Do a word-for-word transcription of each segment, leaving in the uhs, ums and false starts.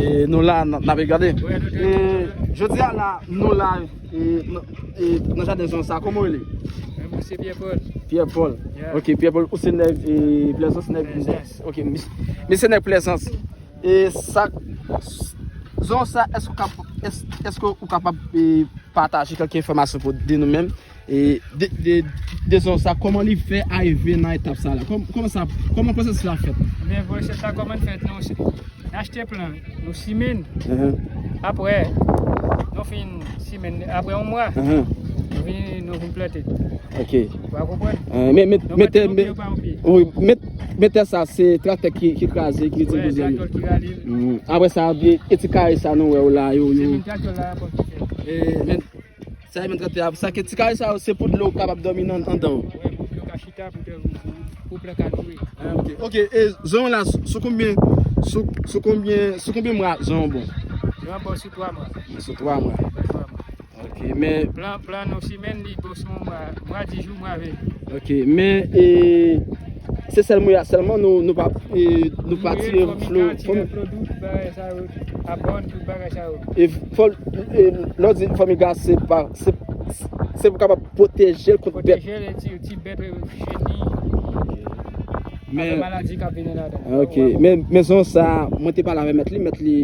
E nou la, n ap gade. E jodi a la, nou la, e, nan, e, nan jaden zonyon sa, kòman w rele? Mwen se Pierre Paul. Pierre Paul. Ok, Pierre Paul, ou se nèg, e, Plezans, nèg. Ok, misye nèg Plezans. E sa, zonyon sa, èske w kap-, èske ou kapab, e, pataje kèk enfòmasyon pou de nou menm? E de, de, de zonyon sa, kòman li fè arive nan etap sa la? Kòm-, kòman sa, kòman pwosesis la fèt? Men pwosesis la kòman l fèt? Nou se, nou achte plan, nou simen. Apre, nou fin simen, apre yon mwa, nou vin, nou vin plante. Ok. Ou pa konprann? Men, men, mete, wi, met, mete sa, se traktè ki, ki kraze, ki retire dezòd. Apre sa, e ti kare sa nou wè yo la, yo, yo. Se menm traktè la, bon, ki fè. E, men, Sa e menm trante a, sa ke ti kare sa yo, se pou dlo kapab dòmi nan, anndan. Wi, pou dlo ka chita, pou, pou, pou, pou plan ka nouri. Ok, e zonyon la, sou, sou konbyen, sou, sou konbyen, sou konbyen mwa zonyon bon? Zonyon bon sou twa mwa. Sou twa mwa. Twa mwa. Ok, men plan, plan nou simen li bon sou yon mwa, mwa dis jou, mwa ven jou. Ok, men, e, se sèl mwa sèlman nou, nou pa, e, nou pa tire flo, flo dout, bagay sa yo, abòn, tout bagay sa yo. E fò, e, lè w di fòmiga, se pa, se, se pou kapab pwoteje l kont bèt. Pwoteje l, ti, ti bèt, e, cheni. Men, maladi k ap vini ladan. Ok, men, men zonyon sa, mwen te pale avè mèt li, mèt li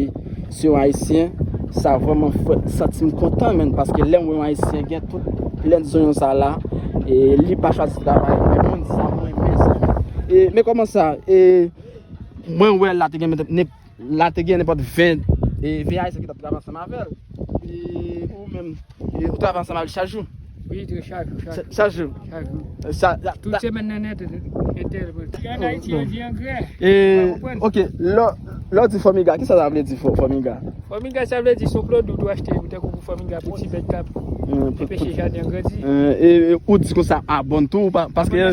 se yon ayisyen, sa vrèman fè, santi m kontan, menn, paske lè m wè yon ayisyen gen tout plèn zonyon sa la, e li pa chwazi travay, men moun sa, mwen renmen sa. E, men kòman sa, e, mwen wè la te gen, la te gen nenpòt ven, e, ven ayisyen ki t ap travay ansanm avè l. E ou menm, e, ou travay ansanm avè l chak jou? Wi, chak jou, chak jou. Chak jou. Chak jou. Tout semèn nan nèt, entèl. An Ayiti, yo di angrè. E, ok, lè, lè w di fòmiga, kisa sa vle di fò-, fòmiga? Fòmiga, sa vle di se yon pwodui ou achte, tankou pou fòmiga, pou ti bèt k ap anpeche jaden an grandi. E, e ou di konsa abòn tou, paske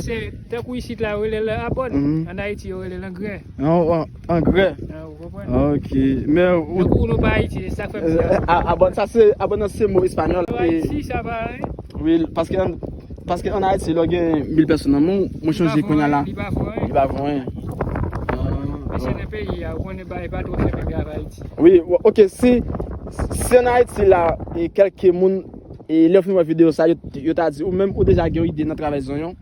tankou isit la, yo rele l abòn. An Ayiti, yo rele l angrè. Angrè. Ou konprann? Ok. Men ou, tankou nou pa Ayiti, se sa k fè m di a. Abòn, sa se, abòn nan se mo espanyòl. Ayiti, sa pa anyen. Wi, paske an, paske an Ayiti, lè w gen mil pèsòn nan men w, mwen chanje kounye a la. Li pa vo anyen. Li pa vo anyen. Men se nan peyi a, ou konnen bagay pa twò fè menm jan avè Ayiti. Wi, ok, si, si an Ayiti la, e kèlke moun, e lè w fin wè videyo sa, yo, yo ta di, ou menm, ou deja gen yon ide nan travay zonyon,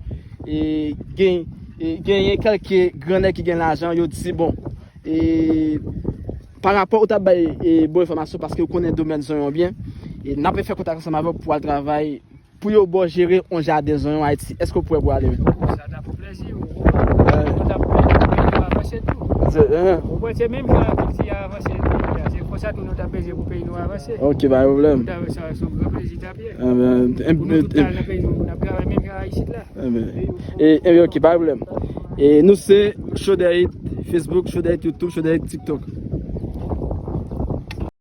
e gen, e genyen kèlke grannèg ki gen lajan, yo di, bon, e, pa rapò ou t ap bay, e, bon enfòmasyon paske ou konnen domèn zonyon byen, e, n ap fè kontak ansanm avè w pou al travay, pou yo ba w jere yon jaden zonyon Ayiti. Èske w prè pou ale? Sa t ap fè plèzi, ou, ou t ap pèmèt peyi nou avanse tou. Ou konprann, se menm jan kilti a avanse, se konsa tou nou t ap bezwen pou peyi nou avanse. Ok, pa gen pwoblèm. Sa, se yon gran plezi t ap ye. Pou nou tout ta nan peyi nou, n ap travay menm jan isit la. E, e, ok, pa gen pwoblèm. E nou se Chaudhary Facebook, Chaudhary YouTube, Chaudhary TikTok.